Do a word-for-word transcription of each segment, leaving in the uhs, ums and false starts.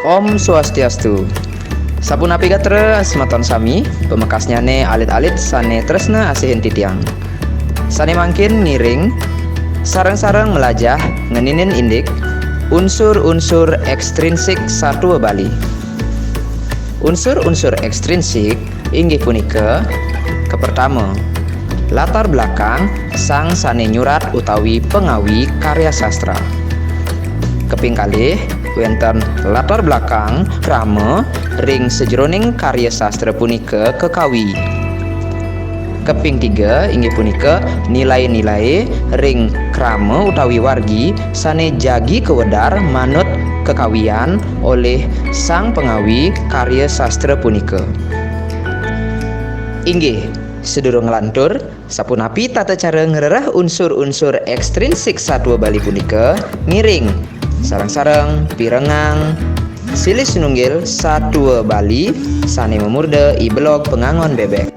Om Swastiastu. Sapunapi gatra semeton sami, pamekasnyané alit-alit sané tresna asihin titiang. Sané mangkin ngiring sareng-sareng mlajah ngeninin indik unsur-unsur ekstrinsik satua Bali. Unsur-unsur ekstrinsik inggih punika, kapertama, latar belakang sang sané nyurat utawi pangawi karya sastra. Kaping kalih, wénten latar belakang krama ring sajeroning karya sastra punika kakawi. Kaping tiga inggih punika nilai-nilai ring krama utawi wargi sané jagi kawedar manut kakawian olih sang pangawi karya sastra punika. Inggih, sadurung nglantur, sapunapi tata cara ngrereh unsur-unsur ekstrinsik satua Bali punika, ngiring sareng-sareng pirengang silih sinunggil satua Bali sané mamurda I Belog Pangangon Bébék.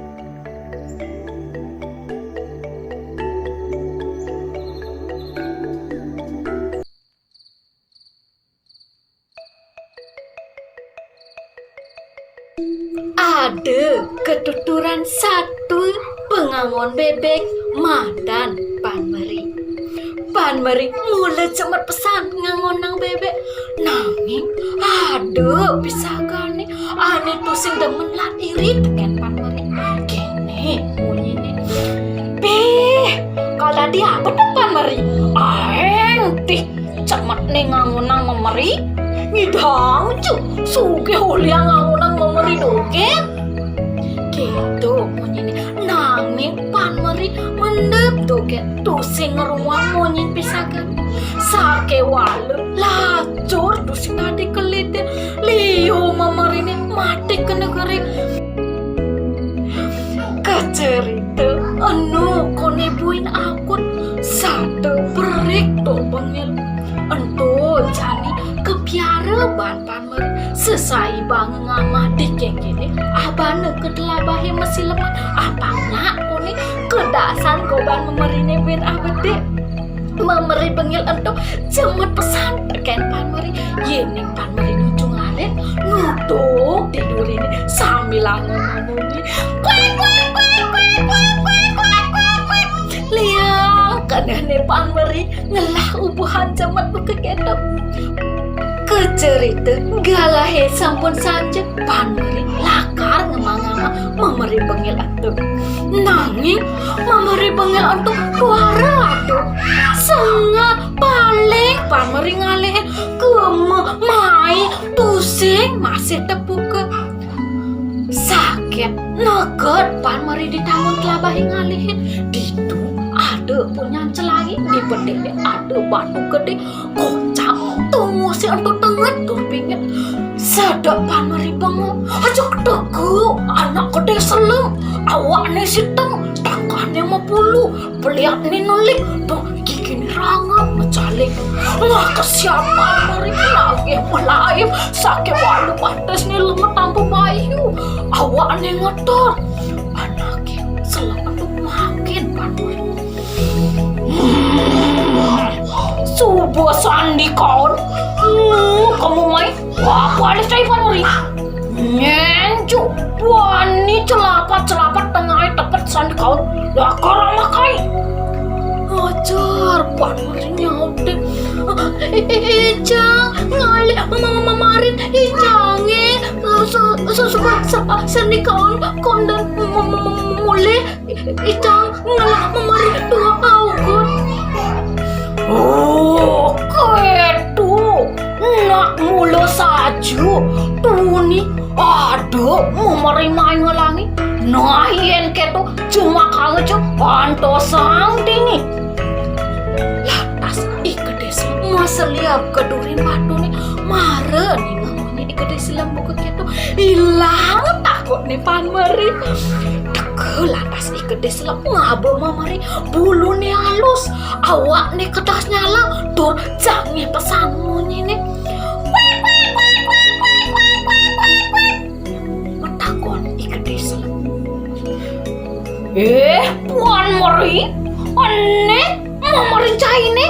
Ada katuturan satua pangangon bébék madan Pan Meri. Pan Meri mula jemet pesan ngangonang bébék. Nanging ada pisagané ané tusing demen lan iri tekén Pan Meri. Kéné munyiné. Béh, kal dadi apa to Pan Meri? Aéng tih, jemetné ngangonang memeri. Ngidang ju, sugih olihan ngangonang memeri dogén. Kéto munyiné. Nanging Pan Meri mendep dogén, tusing ngruang munyin pisagan. Sakéwala lacur tusing dadi kelidin. Liu memeriné mati kena gering. Kacerita enu koné buin akun sada berik to bengil. Ento jani kapiara baan Pan Meri sesai bang ngamah di kéngkéné abana ka telabahé masileman apang nak koné kedasan goban memeriné buin abedik. Memeri bengil ento jemet pesan tekén Pan Meri. Yéning Pan Meri nuju ngalih, nuduk di duriné sambilanga mamunyi. Kuék, kuék, kuék, kuék, kuék, kuék, kuék, kuék, kuék. Liang kenehné Pan Meri ngelah ubuhan jemet buka kéto. Kacerita galahé sampun sanja, Pan Meri lakar ngamah-ngamah memeri bengil ento. Nanging memeri bengil ento tuara aduh. Sengak paling Pan Meri ngalihin kema mai tusing masih tepuka. Sakit neged Pan Meri di tanggun telabahé ngalihin. Ditu ada punyan celai di bedik ada batu gedé. Kocap, tungusé ento tenget tur pingit. Sedek Pan Meri bengong. Aja ketega, anak gedé selem. Awakné siteng, tangkahné mapulu, peliatné nelik, tur giginé ranget macaling. Wah, kesian Pan Meri lagi malaib, sakéwala batisné lemet tanpa bayu. Awakné ngetor. Anaké selem ento makin Pan Meri. Suba sandi kaon. Hmm, kamu mai. Wah, palis cai Pan Meri. Nyenjuk. Wani celapat-celapat tengahé tepet sandi kaon. Lah, karama kai. Ajar Pan Meri nyautin. I-, i-, Ijang, ngalih mama mamarin Ijangé. Su-, su-, suba sa-, sandi kaon, kaon dan m-, m-, m-, mulih. Icang ngelah memeri dua aukud. Oh, kéto. Nak mula saja. Tuni ada memeri mai ngelangi. Nah, yén kéto, jemakang ja antosang dini. Lantas I Gedé Selem maseliab ka durin batuné, mara ninga munyi I Gedé Selem buka kéto. Ilang takutné Pan Meri. Teka lantas I Gedé Selem ngaba memeri, buluné alus, awakné kedas nyala, tur jangih pesan munyiné. Matakon I Gedé Selem. Eh, Pan Meri, ené memeri cainé?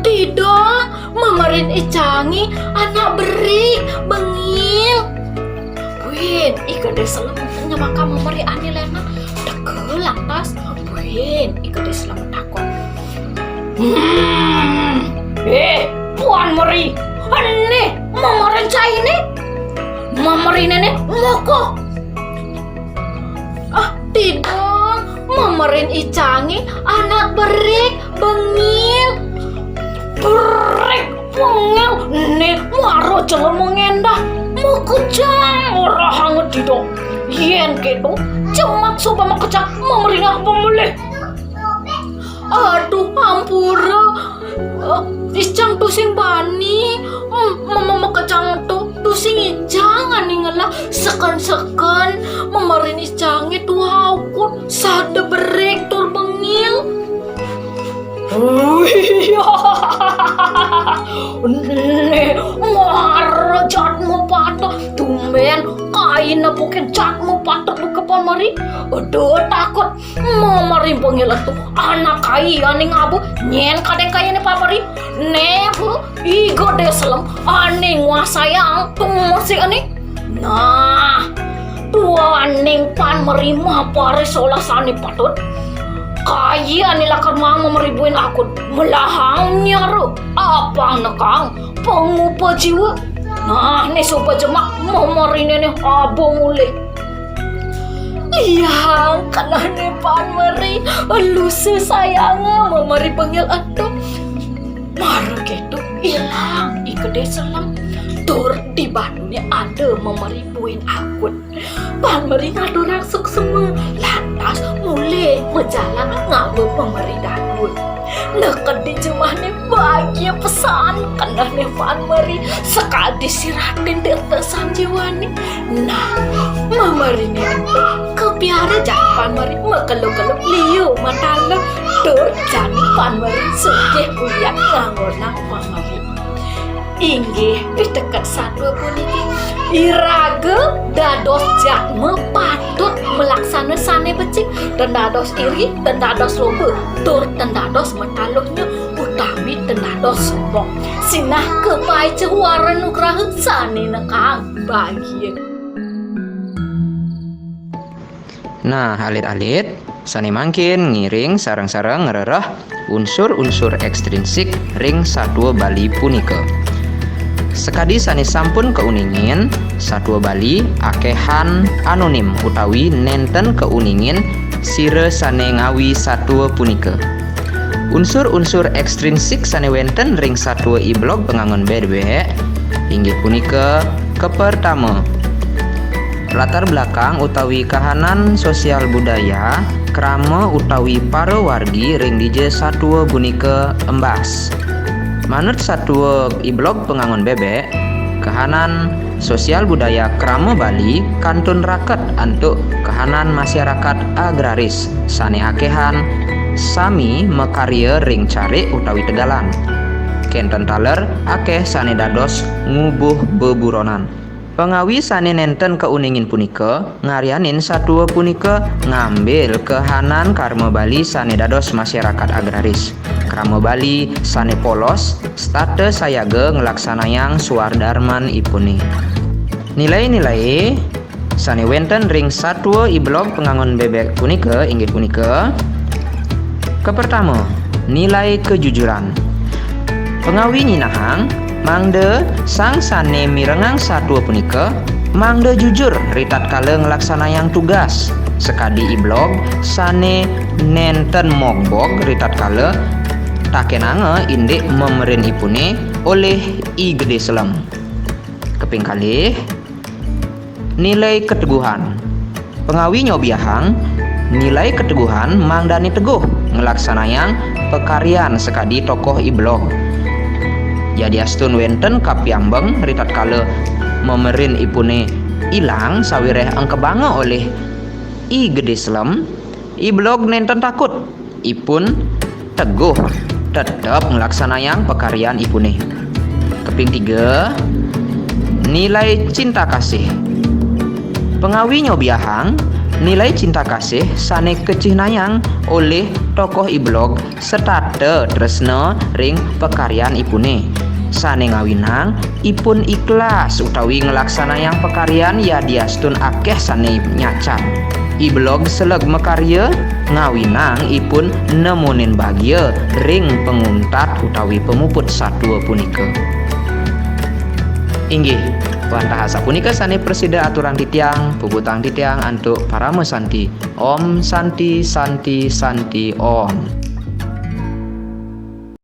Tidak, memeri Icangé anak berik, bengil. Buin, I Gedé Selem nyemaka memeri ané lénan. Teka lantas. Buin, I Gedé Selem takon. Hmm, eh, Puan Meri, ené memerin cainé? Memeriné né moko? Ah, tidong, memerin icangé anak berik, bengil. Berik, bengil, né mara jelema ngendah. Makejang orahanga tidong. Yén kéto, jemak suba makejang memeriné apa melih? Aduh, ampura. Eh, icang tusing bani. Hmm, mama makejang to tusing icang ané ngelah seken-seken memerin icangé tuah aukun sada berik tur bengil. Wih, né mara jatma patut. Tumbén kai nepukin jatma patut ka Puan Meri. Aduh, takut. Memeri bengil to anak kai ané ngaba, nyén kadén kainé Puan Meri. Né, Bu, I Gedé Selem ané nguasayang tumasi ané. Nah, duaning Puan Meri maparin solah sané patut. Kai ané lakar maang memeri buin aukun, melahang miara, apang nekaang pangupa jiwa. Nah, né suba jemak memeriné né aba mulih. Yang, kenehné Puan Meri, lusa sayanga memeri bengil ento. Mara kéto, ilang I Gedé Selem. Tur di banduné ada memeri buin aukun. Puan Meri ngaturang suksma, lantas mulih majalan ngaba memeri dadua. Neked di jumahné bagia pesan kenehné Puan Meri, sakadi siratin tirta sanjiwani. Nah, memeriné ento kapiara jani Puan Meri makelo-kelo liu matala, tur jani Puan Meri sugih ulian ngangonang memeri. Inggih, piteket satua puniki. Iraga dados jadma patut malaksana sané becik, ten dados iri, ten dados loba, tur ten dados mataluhnya, utawi ten dados sombong. Sinah kapaica wara nugraha sané nekaang bagia. Nah, alit-alit, sané mangkin ngiring sareng-sareng ngrereh unsur-unsur ékstrinsik ring satua Bali punika. Sakadi sané sampun kauningin, satua Bali akéhan anonim utawi nénten kauningin sira sané ngawi satua punika. Unsur-unsur ékstrinsik sané wénten ring satua I Blog pangangon bebek inggih punika, kapertama, latar belakang utawi kahanan sosial budaya, krama utawi para wargi ring dija satua punika embas. Manut satua I Blog pangangon bebek, kahanan sosial budaya krama Bali kantun raket antuk kahanan masyarakat agraris sané akéhan sami makarya ring carik utawi tegalan. Kénten taler akéh sané dados ngubuh beburonan. Pangawi sané nénten kauningin punika ngaryanin satua punika ngambil kahanan krama Bali sané dados masyarakat agraris. Krama Bali sané polos, setata sayaga nglaksanayang swadarman ipuné. Nilai-nilai sané wénten ring satua I Blog pangangon bebek punika inggih punika, kapertama, nilai kejujuran. Pangawi nyinahang mangda sang sané mirengang satua punika mangda jujur ritatkala nglaksanayang tugas, sakadi I Blog sané nénten mogbog ritatkala takénanga indik memerin ipuné olih I Gedé Selem. Kaping kalih, nilai keteguhan. Pangawi nyobiahang, nilai keteguhan mangdané teguh nglaksanayang pakaryan sakadi tokoh I Blog. Yadiastun wénten kapiambeng ritatkala memerin ipuné ilang sawiréh engkebanga olih I Gedé Selem, I Blog nénten takut. Ipun teguh tetep nglaksanayang pakaryan ipuné. Kaping tiga, nilai cinta kasih. Pangawi nyobiahang nilai cinta kasih sané kacihnayang olih tokoh I Blog setata tresna ring pakaryan ipuné. Sane ngawinang ipun ikhlas utawi nglaksanayang pakaryan yadiastun akeh sane nyacan. I Belog Seleg makarya ngawinang ipun nemonin bagia ring panguntat utawi pamuput satua punika. Inggih, wantah asapunika sane prasida aturang titiang, puputang titiang antuk parama santi. Om Santi, Santi, Santi, Om.